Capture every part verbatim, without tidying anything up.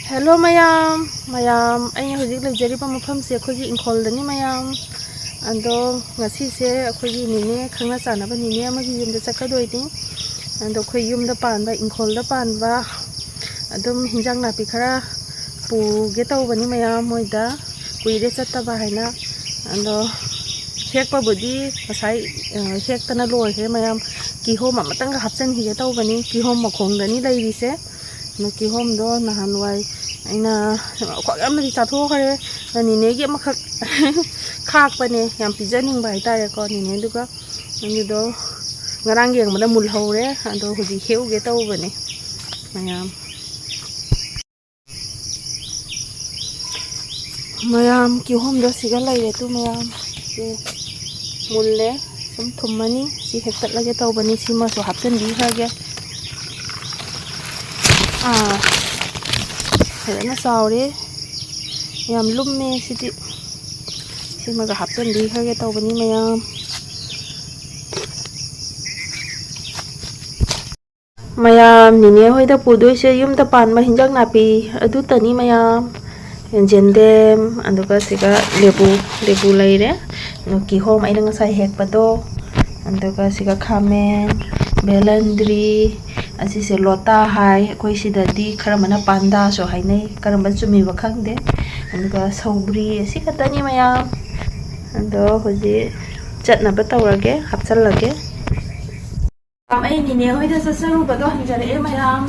Hello ꯃꯌꯥꯝ, ꯃꯌꯥꯝ, ꯑꯩꯅ ꯍꯧꯖꯤꯛ ꯂꯩꯖꯔꯤꯕ ꯃꯐꯝꯁꯦ ꯑꯩꯈꯣꯏꯒꯤ ꯏꯪꯈꯣꯜꯗꯅꯤ ꯃꯌꯥꯝ꯫ ꯑꯗꯣ ꯉꯁꯤꯁꯦ ꯑꯩꯈꯣꯏꯒꯤ ꯅꯤꯅꯦ, ꯈꯪꯅ ꯆꯥꯟꯅꯕ ꯅꯤꯅꯦ ꯑꯃꯒꯤ ꯌꯨꯝꯗ ꯆꯠꯀꯗꯣꯏꯅꯤ꯫ ꯑꯗꯣ ꯑꯩꯈꯣꯏ ꯌꯨꯝꯗ ꯄꯥꯟꯕ, ꯏꯪꯈꯣꯜꯗ ꯄꯥꯟꯕ ꯑꯗꯨꯝ ꯍꯤꯟꯖꯥꯡ ꯅꯥꯄꯤ ꯈꯔ ꯄꯨꯒꯦ ꯇꯧꯕꯅꯤ ꯃꯌꯥꯝ, ꯃꯣꯏꯗ ꯀꯨꯏꯔꯦ ꯆꯠꯇꯕ ꯍꯥꯏꯅ꯫ ꯑꯗꯣ ꯍꯦꯛꯄꯕꯨꯗꯤ ꯉꯁꯥꯏ, ꯑ, ꯍꯦꯛꯇꯅ ꯂꯣꯏꯈ꯭ꯔꯦ ꯃꯌꯥꯝ꯫ ꯀꯤꯍꯣꯝ ꯑꯃꯇꯪꯒ ꯍꯥꯞꯆꯤꯟꯈꯤꯒꯦ ꯇꯧꯕꯅꯤ, ꯀꯤꯍꯣꯝ ꯃꯈꯣꯡꯗꯅꯤ ꯂꯩꯔꯤꯁꯦ꯫ ꯑꯗꯣ ꯀꯤꯍꯣꯝꯗꯣ ꯅꯍꯥꯟꯋꯥꯏ ꯑꯩꯅ ꯈ꯭ꯋꯥꯏ ꯌꯥꯝꯅꯗꯤ ꯆꯥꯊꯣꯛꯈ꯭ꯔꯦ꯫ ꯅꯤꯅꯦꯒꯤ ꯑꯃꯈꯛ ꯈꯥꯛꯄꯅꯦ, ꯌꯥꯝ ꯄꯤꯖꯅꯤꯡꯕ ꯍꯥꯏꯇꯥꯔꯦꯀꯣ ꯅꯤꯅꯦꯗꯨꯒ꯫ ꯑꯗꯨꯗꯣ ꯉꯔꯥꯡ ꯌꯦꯡꯕꯗ ꯃꯨꯜꯍꯧꯔꯦ, ꯑꯗꯣ ꯍꯧꯖꯤꯛ ꯍꯦꯛꯎꯒꯦ ꯇꯧꯕꯅꯦ ꯃꯌꯥꯝ꯫ ꯃꯌꯥꯝ, ꯀꯤꯍꯣꯝꯗꯣ ꯁꯤꯒ ꯂꯩꯔꯦ ꯇꯨ ꯃꯌꯥꯝ꯫ ꯁꯤ ꯃꯨꯜꯂꯦ, ꯁꯨꯝ ꯊꯨꯝꯃꯅꯤ꯫ ꯁꯤ ꯍꯦꯛꯇꯠꯂꯒꯦ ꯇꯧꯕꯅꯤ, ꯁꯤꯃꯁꯨ ꯍꯥꯞꯆꯤꯟꯕꯤꯈ꯭ꯔꯒꯦ꯫ ꯑꯥ, ꯐꯖꯅ ꯆꯥꯎꯔꯦ, ꯌꯥꯝ ꯂꯨꯝꯃꯦ ꯁꯤꯗꯤ꯫ ꯁꯤꯃꯒ ꯍꯥꯞꯆꯤꯟꯕꯤꯈ꯭ꯔꯒꯦ ꯇꯧꯕꯅꯤ ꯃꯌꯥꯝ꯫ ꯃꯌꯥꯝ, ꯅꯤꯅꯦ ꯍꯣꯏꯗ ꯄꯨꯗꯣꯏꯁꯦ ꯌꯨꯝꯗ ꯄꯥꯟꯕ ꯍꯤꯟꯖꯥꯡ ꯅꯥꯄꯤ ꯑꯗꯨꯇꯅꯤ ꯃꯌꯥꯝ꯫ ꯌꯦꯟꯗꯦꯝ, ꯑꯗꯨꯒ ꯁꯤꯒ ꯂꯦꯕꯨ, ꯂꯦꯕꯨ ꯂꯩꯔꯦ꯫ ꯑꯗꯨ ꯀꯤꯍꯣꯝ ꯑꯩꯅ ꯉꯁꯥꯏ ꯍꯦꯛꯄꯗꯣ, ꯑꯗꯨꯒ ꯁꯤꯒ ꯈꯥꯃꯦꯟ, ꯕꯦꯂꯟꯗ꯭ꯔꯤ, ꯑꯁꯤꯁꯦ ꯂꯣꯇꯥ ꯍꯥꯏ ꯑꯩꯈꯣꯏ ꯁꯤꯗꯗꯤ, ꯈꯔ ꯑꯃꯅ ꯄꯥꯟꯗꯥꯁꯨ ꯍꯥꯏꯅꯩ, ꯀꯔꯝꯕ ꯆꯨꯝꯃꯤꯕ ꯈꯪꯗꯦ꯫ ꯑꯗꯨꯒ ꯁꯧꯒ꯭ꯔꯤ, ꯑꯁꯤ ꯈꯛꯇꯅꯤ ꯃꯌꯥꯝ꯫ ꯑꯗꯣ ꯍꯧꯖꯤꯛ ꯆꯠꯅꯕ ꯇꯧꯔꯒꯦ, ꯍꯥꯞꯆꯜꯂꯒꯦ꯫ ꯑꯩ ꯅꯤꯅꯦ ꯍꯣꯏꯗ ꯆꯠꯆꯔꯨꯕꯗꯣ ꯍꯟꯖꯔꯛꯑꯦ ꯃꯌꯥꯝ꯫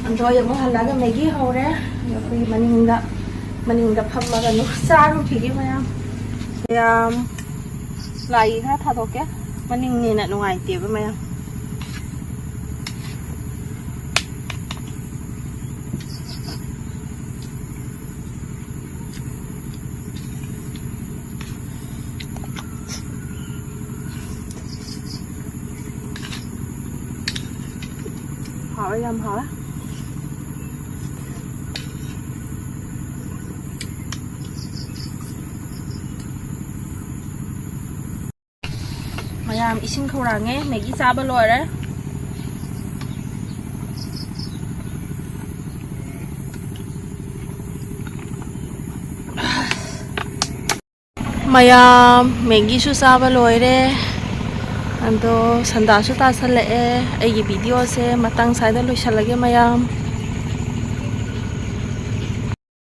ꯑꯗꯣ ꯑꯩ ꯑꯃꯨꯛ ꯍꯜꯂꯛꯑꯒ ꯃꯦꯒꯤ ꯍꯧꯔꯦ꯫ ꯑꯗꯣ ꯑꯩꯈꯣꯏꯒꯤ ꯃꯅꯤꯡꯗ, ꯃꯅꯤꯡꯗ ꯐꯝꯃꯒ ꯑꯗꯨꯝ ꯆꯥꯔꯨꯈꯤꯒꯦ ꯃꯌꯥꯝ꯫ ꯃꯌꯥꯝ, ꯂꯥꯏꯒꯤ ꯈꯔ ꯊꯥꯗꯣꯛꯀꯦ꯫ ꯃꯅꯤꯡꯅꯦꯅ ꯅꯨꯡꯉꯥꯏꯇꯦꯕ ꯃꯌꯥꯝ꯫ ꯍꯥꯎꯋꯦ, ꯌꯥꯝ ꯍꯥꯎꯋꯦ꯫ ꯃꯌꯥꯝ, ꯏꯁꯤꯡ ꯈꯧꯔꯥꯡꯉꯦ, ꯃꯦꯒꯤ ꯆꯥꯕ ꯂꯣꯏꯔꯦ꯫ ꯃꯌꯥꯝ, ꯃꯦꯒꯤꯁꯨ ꯆꯥꯕ ꯂꯣꯏꯔꯦ꯫ ꯑꯗꯣ ꯁꯟꯗꯥꯁꯨ ꯇꯥꯁꯜꯂꯛꯑꯦ꯫ ꯑꯩꯒꯤ ꯚꯤꯗꯤꯑꯣꯁꯦ ꯃꯇꯥꯡ ꯁ꯭ꯋꯥꯏꯗ ꯂꯣꯏꯁꯜꯂꯒꯦ ꯃꯌꯥꯝ꯫